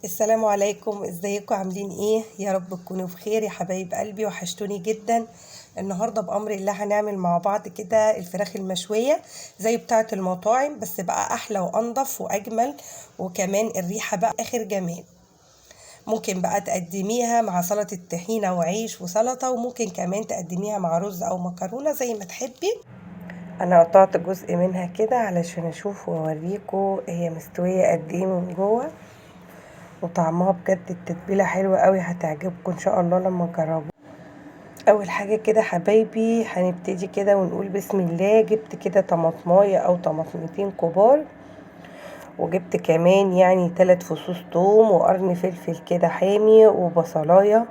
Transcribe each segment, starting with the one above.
السلام عليكم، ازيكم؟ عاملين ايه؟ يا رب تكونوا بخير يا حبايب قلبي، وحشتوني جدا. النهارده بامر الله هنعمل مع بعض كده الفراخ المشويه زي بتاعه المطاعم، بس بقى احلى وانضف واجمل، وكمان الريحة بقى اخر جمال. ممكن بقى تقدميها مع سلطة طحينه وعيش وسلطة، وممكن كمان تقدميها مع رز او مكرونه زي ما تحبي. انا قطعت جزء منها كده علشان اشوف واوريكم هي مستوية قد ايه من جوه، وطعمها بجد التتبيله حلوة قوي، هتعجبكم ان شاء الله لما تجربوها. اول حاجة كده حبايبي هنبتدي كده ونقول بسم الله. جبت كده طماطمايه او طماطمتين كبار، وجبت كمان يعني 3 فصوص توم وقرن فلفل كده حامي وبصلايه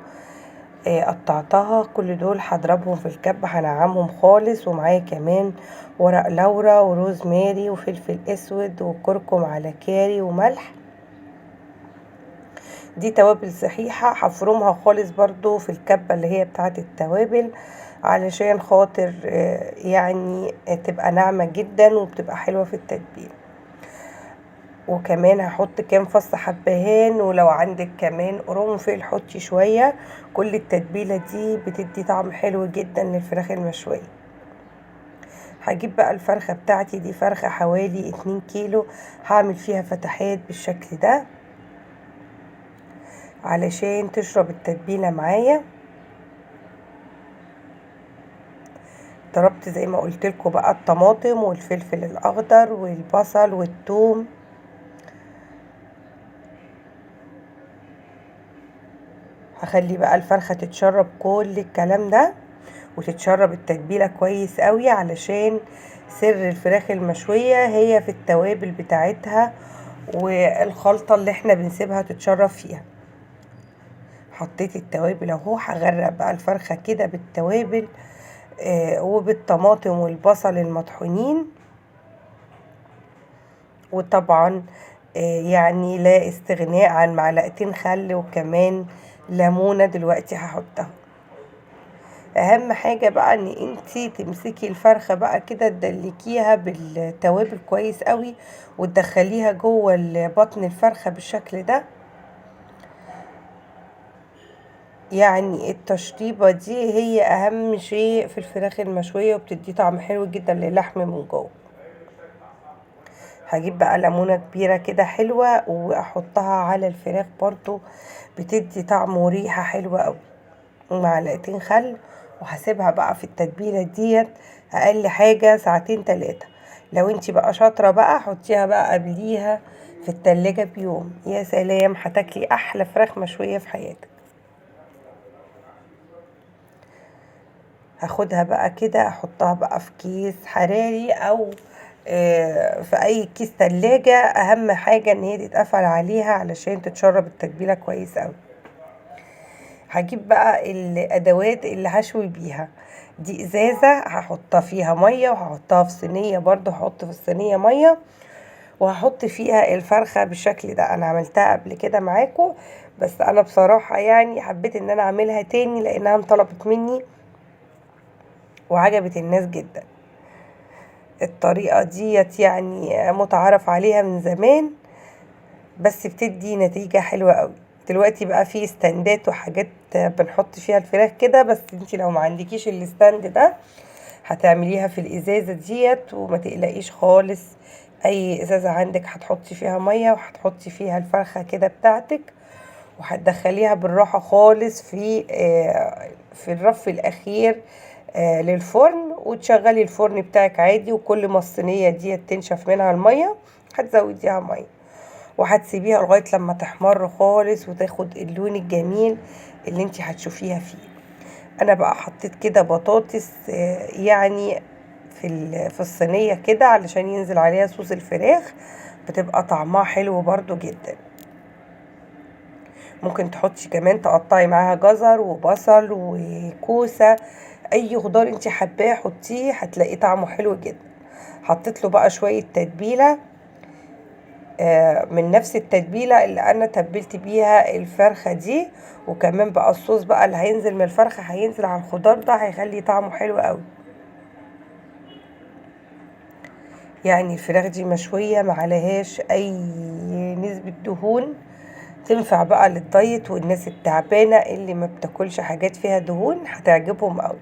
قطعتها. كل دول هضربهم في الكبه، هنعمهم خالص. ومعايا كمان ورق لورا وروزماري وفلفل اسود وكركم على كاري وملح. دي توابل صحيحة هفرمها خالص برضو في الكبة اللي هي بتاعة التوابل، علشان خاطر يعني تبقى ناعمة جدا وبتبقى حلوة في التتبيل. وكمان هحط كام فص حبهان، ولو عندك كمان قرنفل حطي شوية. كل التتبيلة دي بتدي طعم حلو جدا للفراخ المشوية. هجيب بقى الفرخة بتاعتي دي، فرخة حوالي 2 كيلو، هعمل فيها فتحات بالشكل ده علشان تشرب التتبيلة معايا. ضربت زي ما قلت لكم بقى الطماطم والفلفل الاخضر والبصل والثوم. هخلي بقى الفرخة تتشرب كل الكلام ده وتتشرب التتبيلة كويس قوي، علشان سر الفراخ المشوية هي في التوابل بتاعتها والخلطة اللي احنا بنسيبها تتشرب فيها. حطيت التوابل اهو. هغرق بقى الفرخة كده بالتوابل وبالطماطم والبصل المطحونين. وطبعا يعني لا استغناء عن معلقتين خل وكمان ليمونة دلوقتي هحطها. اهم حاجة بقى ان انتي تمسكي الفرخة بقى كده تدلكيها بالتوابل كويس قوي، وتدخليها جوه بطن الفرخة بالشكل ده. يعني التشطيبة دي هي اهم شيء في الفراخ المشوية، وبتدي طعم حلو جدا للحم من جوه. هجيب بقى ليمونة كبيرة كده حلوة واحطها على الفراخ برضو، بتدي طعم وريحة حلوة قوي. ومعلقتين خل، وهسيبها بقى في التتبيلة ديت اقل حاجة ساعتين 3. لو انتي بقى شاطرة بقى حطيها بقى قبليها في التلاجة بيوم. يا سلام، هتاكلي احلى فراخ مشوية في حياتك. هاخدها بقى كده احطها بقى في كيس حراري او في اي كيس تلاجة. اهم حاجة ان هي تتقفل عليها علشان تتشرب التتبيلة كويس قوي. هجيب بقى الادوات اللي هشوي بيها. دي ازازة هحطها فيها مية، وهحطها في صينية برضو، هحط في الصينية مية وهحط فيها الفرخة بالشكل ده. انا عملتها قبل كده معاكم، بس انا بصراحة يعني حبيت ان انا اعملها تاني لانها انطلبت مني وعجبت الناس جدا. الطريقة ديت يعني متعارف عليها من زمان، بس بتدي نتيجة حلوة قوي. دلوقتي بقى في ستاندات وحاجات بنحط فيها الفراخ كده، بس انتي لو ما عندكيش ال stand ده هتعمليها في الازازة ديت، وما تقلقيش خالص. اي ازازة عندك هتحطي فيها مية وهتحطي فيها الفرخة كده بتاعتك، وهتدخليها بالراحة خالص في الرف الاخير للفرن، وتشغلي الفرن بتاعك عادي. وكل ما الصينية دي تنشف منها المية هتزوديها مية، وهتسيبيها لغاية لما تحمر خالص وتاخد اللون الجميل اللي انتي هتشوفيها فيه. انا بقى حطيت كده بطاطس يعني في الصينية كده علشان ينزل عليها صوص الفراخ، بتبقى طعمها حلو برضو جدا. ممكن تحطي كمان تقطعي معاها جزر وبصل وكوسة، اي خضار انتي حباه حطيه، هتلاقي طعمه حلو جدا. حطيت له بقى شوية تتبيلة من نفس التتبيلة اللي انا تبلت بيها الفرخة دي، وكمان بقى الصوص بقى اللي هينزل من الفرخة هينزل على الخضار ده، هيخلي طعمه حلو قوي. يعني الفراخ دي مشوية ما عليهاش اي نسبة دهون، تنفع بقى للدايت والناس التعبانة اللي ما بتاكلش حاجات فيها دهون، هتعجبهم قوي.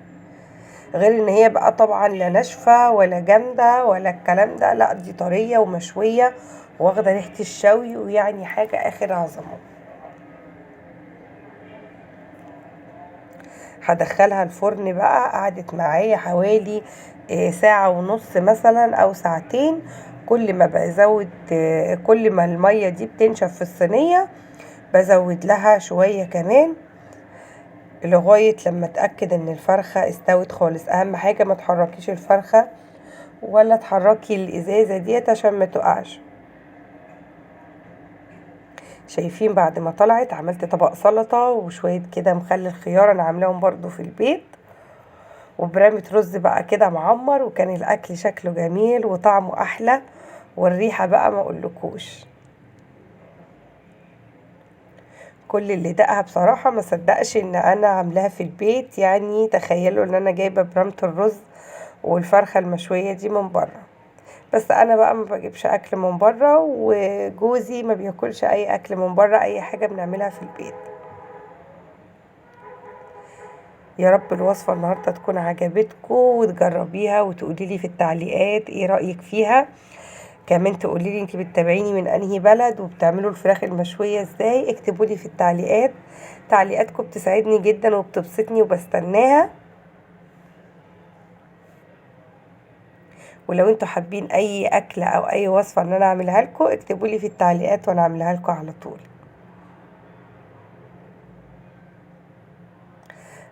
غير ان هي بقى طبعا لا ناشفة ولا جامدة ولا الكلام ده، لا دي طرية ومشويه واخده ريحه الشوي، ويعني حاجة اخر عظمه. هدخلها الفرن بقى، قعدت معايا حوالي ساعة ونص مثلا او ساعتين. كل ما بزود، كل ما المية دي بتنشف في الصينية بزود لها شوية كمان لغاية لما اتأكد ان الفرخة استوت خالص. اهم حاجة ما تحركيش الفرخة ولا تحركي الازازة ديت عشان ما تقعش. شايفين بعد ما طلعت عملت طبق سلطة وشوية كده مخلل خيار انا عاملاهم برضو في البيت، وبرامة رز بقى كده معمر، وكان الاكل شكله جميل وطعمه احلى، والريحة بقى ما اقولكوش. كل اللي دقها بصراحة ما صدقش ان انا عاملاها في البيت، يعني تخيلوا ان انا جايبة برامة الرز والفرخة المشوية دي من بره. بس انا بقى ما بجيبش اكل من بره، وجوزي ما بياكلش اي اكل من بره، اي حاجة بنعملها في البيت. يا رب الوصفة النهاردة تكون عجبتكم وتجربيها وتقولي لي في التعليقات ايه رأيك فيها. كمان تقولي لي انتي بتتابعيني من انهي بلد وبتعملوا الفراخ المشوية ازاي. اكتبوا لي في التعليقات، تعليقاتكم بتسعدني جدا وبتبسطني وبستناها. ولو انتوا حابين اي اكلة او اي وصفة ان انا اعملها لكم اكتبوا لي في التعليقات وانا اعملها لكم على طول.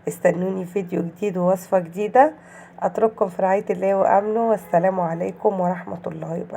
استنوني في فيديو جديد ووصفة جديدة. اترككم في رعاية الله وامنه، والسلام عليكم ورحمة الله وبركاته.